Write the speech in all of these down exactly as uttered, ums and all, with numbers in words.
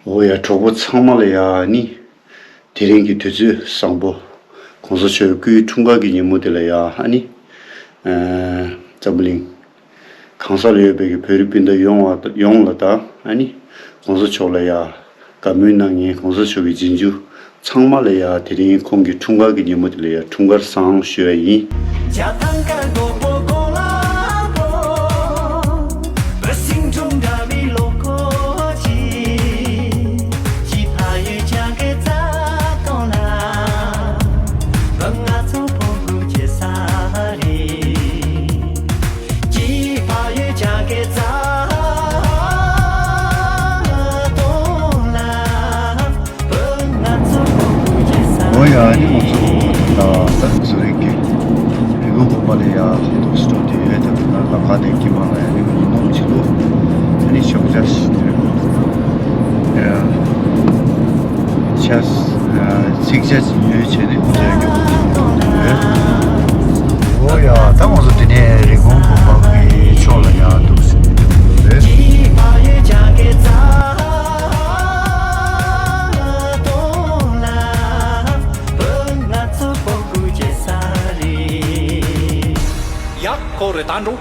འོ་ཡ། གྲོགས་པོ་ཚང་མ་ལ་ཡ་ཨ་ནི། དེ་རིང་གི་དུས་ཚོད་བཟང་པོ། གོང་ས་མཆོག་སྐུའི་འཁྲུངས་སྐར་གྱི་ཉིན་མོ་དེ་ལ་ཡ་ཨ་ནི། ཨ། འཛམ་བུ་གླིང་གང་ས་ལ་ཡོད་པའི་གི་བོད་རིགས་སྤུན་ཟླ་ཡོངས་ལ་ཡོངས་ལ་དང་ཨ་ནི། གོང་ས་མཆོག་ལ་ཡ་དགའ་མོས་གནང་མཁན་གོང་ས་མཆོག་གི་རྗེས་འཇུག་ཚང་མ་ལ་ཡ་དེ་རིང་ཁོང་གི་འཁྲུངས་སྐར་གྱི་ཉིན་མོ་དེ་ལ་ཡ་འཁྲུངས་སྐར་བཟང་ཞུ་ཡ་ཡིན། འོ་ཡ། ཨ་ནི་ང་ཚོ་ད་ད་ཟུ་རིག་གི་རི་ཀོན་དགོན་པ་ལ་ཡ་ཧ་ཏོག་སི་ཏོ་དེ་ཡོད་དེ། ད་ལ་ཁ་དེ་ཀི་མ་ལ་ཡ་ནི་ཉིན་མོ་ཆི་ལོ་ཨ་ནི་ཞོགས་ཇ་ཞིག་དེ་ཡ་ཆ་ཚིག་ཆ་ཞིག་ཡོད་བྱས་ནས་མཇལ་རྒྱུ་ཡོད། འོ་ཡ། ད་ང་ཚོ་དེ་ནས་རི་ཀོན་དགོན་པ་གི་ཕྱོགས་ལ་ཡ་འདུག་ཟེར་ནས་འདུག་རེད། ཡག་ཁོ་རེ་ད་འགྲོ།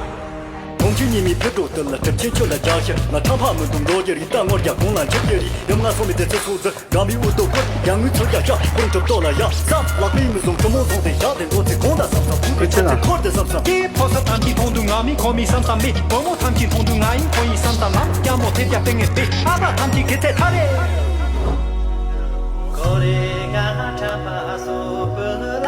གོང་ཆེན་ཉི་མའི་ཕེབས་འགྲོ་དུས་ལ། གྲིབ་ཆེན་ཆུ་ལ་རྒྱ་ཤར་ལ། ཁྲ་ཕག་མི་འདུག་འགྲོ་རྒྱུ་རེད། ད་ངོ་རྒྱ་གོང་ལ་འཆིབ་རྒྱུ་རེད། ཡུམ་ལ་སོང་མི་དེ་ཚེ་སུ་ཟེར། དགའ་མི་འུ་ཏོ་ཀོ། ཡང་ངུས་ཚོད་རྒྱ་ཤ་ཁོང་གྲུབ་ཐོབ་ལ་ཡ་བསམ། ལག་པའི་མི་བཟུང་གྲུ་མོ་བཟུང་སྟེ་བཞག་སྟེ་འགྲོ་ཚེ་གོང་ད་བསམ་བསམ་བུ་ཁྱེད་ཚེ་འཁོར་དེ་བསམ་བསམ། ཀྱེ་ཕོ་གསར་ཐམས་ཅད་མཐོང་དུས་ང་མི་ཁོ་མི་བསམ་བསམ་མེད། བུ་མོ་ཐམས་ཅད་མཐོང་དུས་ང་ཡིན་ཁོ་ཡིན་བསམ་བསམ་ལ། སྐྱ་མོ་ཐེབས་རྒྱ་སྤེལ་ངེས་པས། ཨ་ཕ་ཐམས་ཅད་ཁྱེད་ཚེ་ཐ་རེད། ཁོ་རེ་ང་ཁྲ་པ་སོ་པུ་ལ།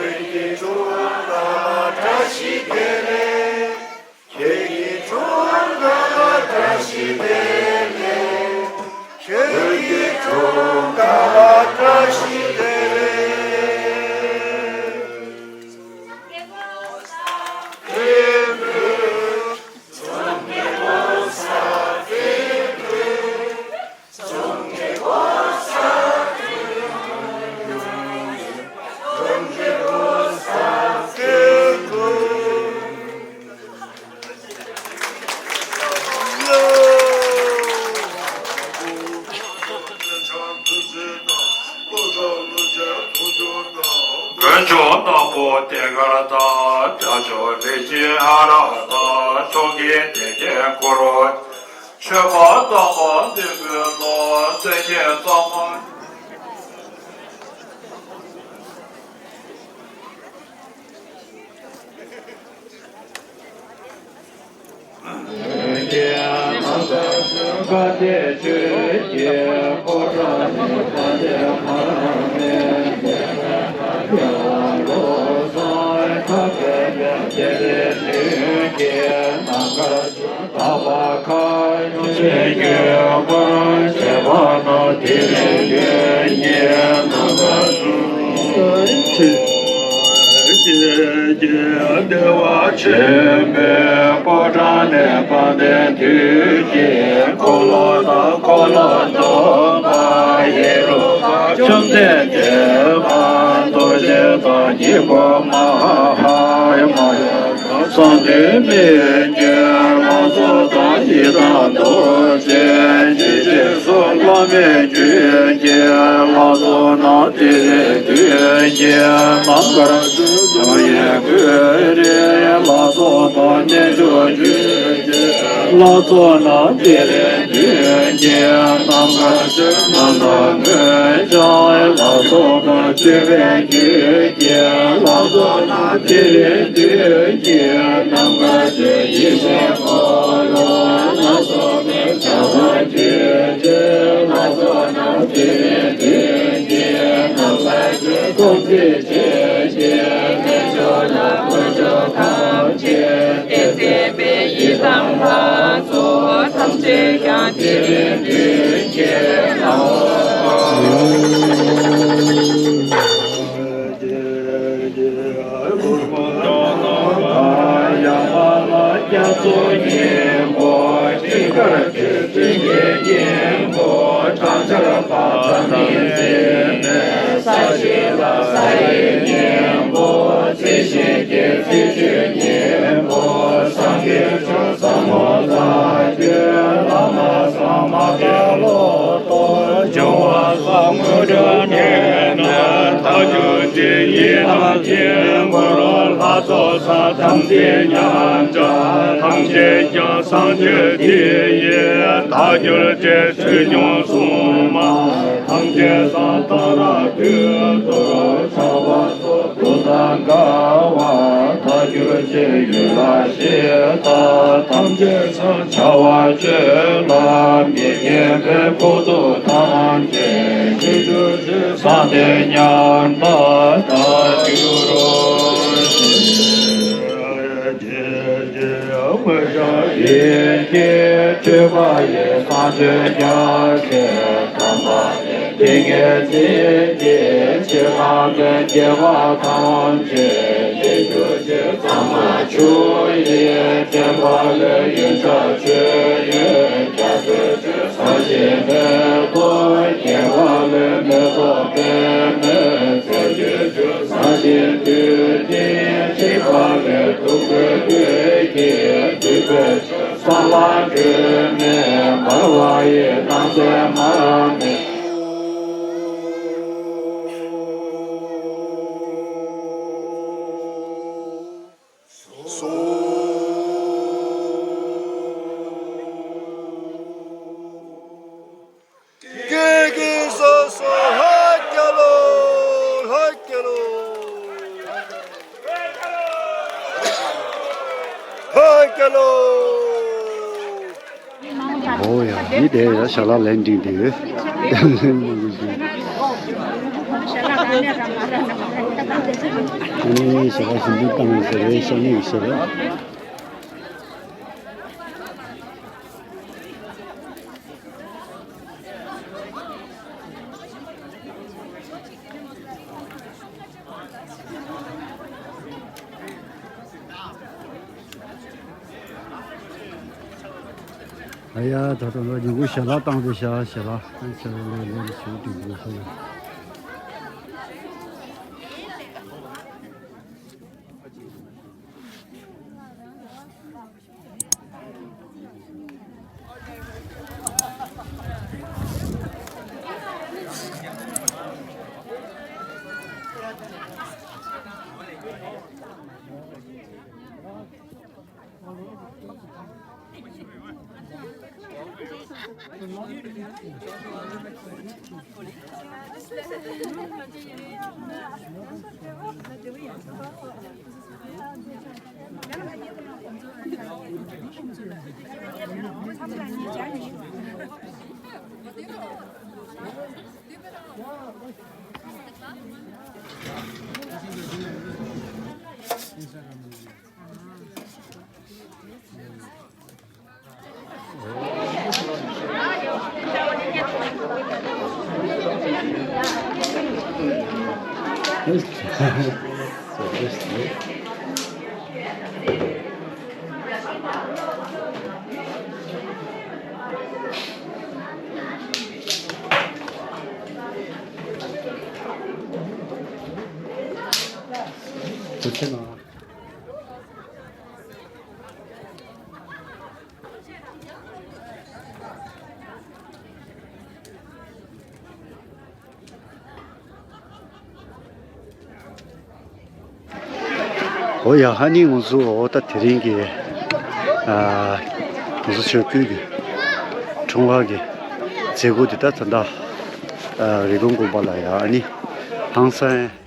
ཁྱེད་ཀྱི་འཁྲུངས་སྐར་བཀྲ་ཤིས་བདེ་ལེགས། ཁྱེད་ཀྱི་འཁྲུངས་སྐར་བཀྲ་ཤིས་བདེ་ལེགས། ཁྱེད་ཀྱི་འཁྲུངས་སྐར་བཀྲ་ཤིས་བདེ་ལེགས། དཀོན་མཆོག་ནག་པོ་ཏེ་གར་དང་། དགྲ་ཕྱོགས་ལས་ཀྱི་ཨ་ར་དང་། ཕྱོགས་ཀྱི་སྡེ་བརྒྱད་འཁོར། མཆོད་པ་དམ་པ་འདི་ཀུན་ལ། སེམས་ཅན་ཚང་མ། བདེ་བ་ཆེན་པོའི་ཕོ་བྲང་ནས་དཔལ་ལྡན་དུས་ཀྱི་འཁོར་ལོ་དང་འཁོར་ལོ་སྡོམ་པ་ཡེ་རུ་ཀ་བཅོམ་ལྡན་འདས་དཔལ་རྡོ་རྗེ་དང་དཀྱིལ་འཁོར་མ་ཧཱ་ཡ་མ་ཡ། གསང་འདུས་མི་མགོན་ལྷ་ཚོགས་དང་ཡི་དམ་རྡོ་རྗེ་འཆང་། སྲིད་ཞིའི་བླ་མའི་རྒྱུད་ཀྱི་ལྷ་ཚོགས་རྣམས། ཏེ་རེ་འདུས་ཀྱི་རྣམ་དཀར་སྤྱན་དྲངས་ཡི་གུ་རུའི་ལྷ་ཚོགས་དང་། རྣལ་འབྱོར་རྒྱུད་ཀྱི་ལྷ་ཚོགས་རྣམས། ཏེ་རེ་འདུས་ཀྱི་རྣམ་དཀར་སྤྱན་དྲངས་ཡི་གུ་རུའི་ལྷ་ཚོགས་དང་། སྤྲུལ་པའི་རྒྱུད་ཀྱི་ལྷ་ཚོགས་རྣམས། ཏེ་རེ་འདུས་ཀྱི་རྣམ་དཀར་སྤྱན་དྲངས་ཡི་གུ་རུའི་ལྷ་ཚོགས་དང་། ཡེ་ཤེས་འཁོར་ལོ་ལ་སོགས་པའི་བྱ་བ་རྒྱུད་ཀྱི་ལྷ་ཚོགས་རྣམས། ཏེ་རེ་འདུས་ཀྱི་རྣམ་དཀར་སྤྱན་དྲངས་ཡི་གུ་རུའི་ལྷ་ཚོགས་དང་། སྟོང་གསལ་རྒྱན་གྱི་རྣལ་འབྱོར་ལ། དཀོན་མཆོག་ཐམས་ཅད་དེ་མཛད་པའི་ཡི་དམ་ལྷ་ཚོགས་ཐམས་ཅད་ཀྱང་། ཏེ་རེ་འདུས་ཀྱི་ལྷ་ཚོགས་དང་། གཙོ་སྙིང་པོ། སྤྲིན་དཀར་སྤྲིན་གྱི་སྙིང་པོ། སྦྲང་ཆར་བ་ཚྭ་མིག་འཛིན་མའི་ས་གཞི་ལ་ས་ཡི་སྙིང་པོ། རྩི་ཤིང་གི་རྩི་བཅུད་སྙིང་པོ། སངས་རྒྱས་བཅུ་ཟབ་མོ་ལ་བརྒྱུད། བླ་མ་ཟ་མ་ཏ་ལོ་ཏོ། འབྱུང་བ་སོགས་དངོས་གྲུབ་བརྙེས་ནས། ཐལ་འགྱུར་གྱི་ཡི་དམ་དཀྱིལ་འཁོར། ལྷ་ཚོགས་བསགས་དམ་ཚིག་ཉམས་དྲགས། ཐམས་ཅད་ཀྱང་བསང་མཆོད་འདི་ཡིས་དག་གྱུར་ཅིག་ཆོས་སྐྱོང་སྲུང་མ་ཐམས་ཅད་སང་ཏང་ར་དུད་འགྲོར་ཕྱག་པ་སོགས་དུག་དང་བྲལ་བ་དག་གྱུར་ཅིག་ཡུལ་ལ་གཤེགས་དང་ཐམས་ཅད་སང་བྱ་བ་སྤྱོད་ལ་མི་སྐྱེ་བའི་ཕོག་ཐུག་ཐམས་ཅད་ཞི་གྱུར་ཅིག་བསམ་དོན་ཉམས་པ་དག་གྱུར་ཅིག་ཡིད་ཀྱི་སྤྲུལ་པ་ཡི་བསང་མཆོད་རྒྱ་ཆེ་དམ་པ་ཏིང་ངེ་འཛིན་གྱི་ཕྱིར་ལམ་དོན་དགེ་བ་ཐམས་ཅད་ཞི་གྱུར་ཅིག་གཙང་མ་ཆུ་ཡི་ཐེམ་པ་ལས་ཡོན་ཆབ་མཆོད་ཡོན་རྒྱ་མཚོའི་ཆུ་ཟ་ཞིང་མེ་ཏོག་རྒྱས་པ་ལས་མེ་ཏོག་པདྨའི་རྩེར་སྤྱོད་ཆུ་ཟ་ཞིང་དུད་འགྲོའི་འཁྲིག་པ་ལས་དུག་ཁྲོས་སྤོས་ཀྱི་དུད་པའི་ཆུ་བསམ་པ་སྒྲོན་མེ་འབར་བ་ཡི་སྣང་གསལ་མར་མེ། སོ། ཀེ་ཀེ་སོ་སོ་ལྷ་རྒྱལ་ལོ། ལྷ་རྒྱལ་ལོ། ལྷ་རྒྱལ་ལོ། ཨོ་ཡ། འདི་དེ་ཡ་ཞལ་ལག་ལན་འདྲེན་དེ་ཡོད། ཨ་ནི་ཞལ་ལག་ཞིམ་པོ་བཏང་ཟེར་བའི་ཤ་ཉེ་ཡོད་ཟེར། ཨ་ཡ། ད་ལྟ་ང་ཉིན་གུང་ཞལ་ལག་བཏང་བའི་ཞག་ཞལ་ལག་བཏང་ཞལ་ལག་ལས་ལས་ཞུ་དུས་འགྲོ་ས་ཡོད། ཨོ་ཡ། ཨ་ནི་ང་ཚོ་ཨོ་ད་དེ་རིང་གི་ཨ་ང་ཚོ་ཆོས་སྐུལ་གྱི་འཁྲུངས་སྐར་གྱི་མཛད་སྒོ་འདི་ད་ད་ལྟ་ཨ་རི་ཀོན་དགོན་པ་ལ་ཡ་ཨ་ནི་ཧང་སང་།